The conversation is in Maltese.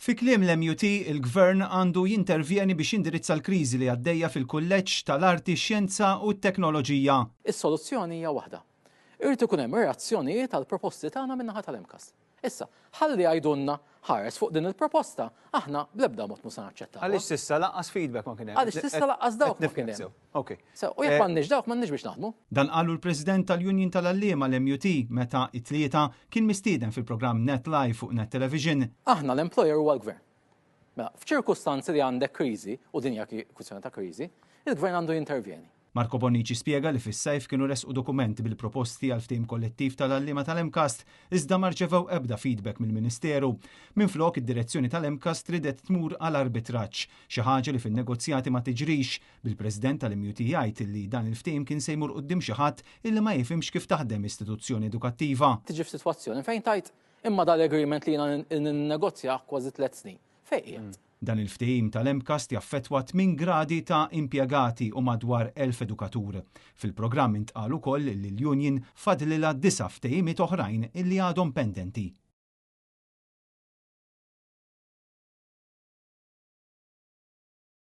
Fi kliem l-MUT, il-Gvern għandu jintervjeni biex jindirizza l-kriżi li għaddejja fil-Kulleġġ tal-Arti, Xjenza u Teknoloġija. Is-soluzzjoni hija waħda. Irid ikun hemm reazzjonijiet għall-proposti tagħna min-naħa tal-MCAST. Issa, ħalli jgħidulna ħares fuq din il-proposta, aħna bl-ebda mod mhu se naċċettawha. Għaliex s'issa lanqas feedback ma kien hemm. Għaliex s'issa lanqas dawk ma kien hemm. Ok. Sew, u jekk m'għandniex dawk m'għandniex biex naħdmu. Dan qalu l-President tal-Union tal-Għalliema l-MUT meta it-Tlieta kien mistieden fil-programm Net Live fuq Net Television. Aħna l-employer huwa l-Gvern. Mela, f'ċirkustanzi li għandek kriżi, u din hija kwistjoni ta' kriżi, il-Gvern għandu jintervjeni. Marco Bonnici spjega li fis-sajf kienu ressqu dokumenti bil-proposti għal ftehim kollettiv tal-għalliema tal-MCAST iżda ma rċevew ebda feedback mill-Ministeru. Minflok, id-direzzjoni tal-MCAST riedet tmur għal arbitraġġ, xi ħaġa li fin-negozjati ma tiġrix, bil-President tal-MUT jgħid li dan il-ftehim kien se jmur quddiem xi ħadd illi ma jifhimx kif taħdem istituzzjoni edukattiva. Tiġi f'sitwazzjoni fejn tgħid imma dal-agreement li jiena ninnegozjah kważi tlett snin, fejn qiegħed? Dan il-ftehim tal-MCAST jaffettwa tminn gradi ta' impjegati u madwar 1,000 edukatur. Fil-programm intqal ukoll li l-union fadlilha disa' ftehimiet oħrajn illi għadhom pendenti.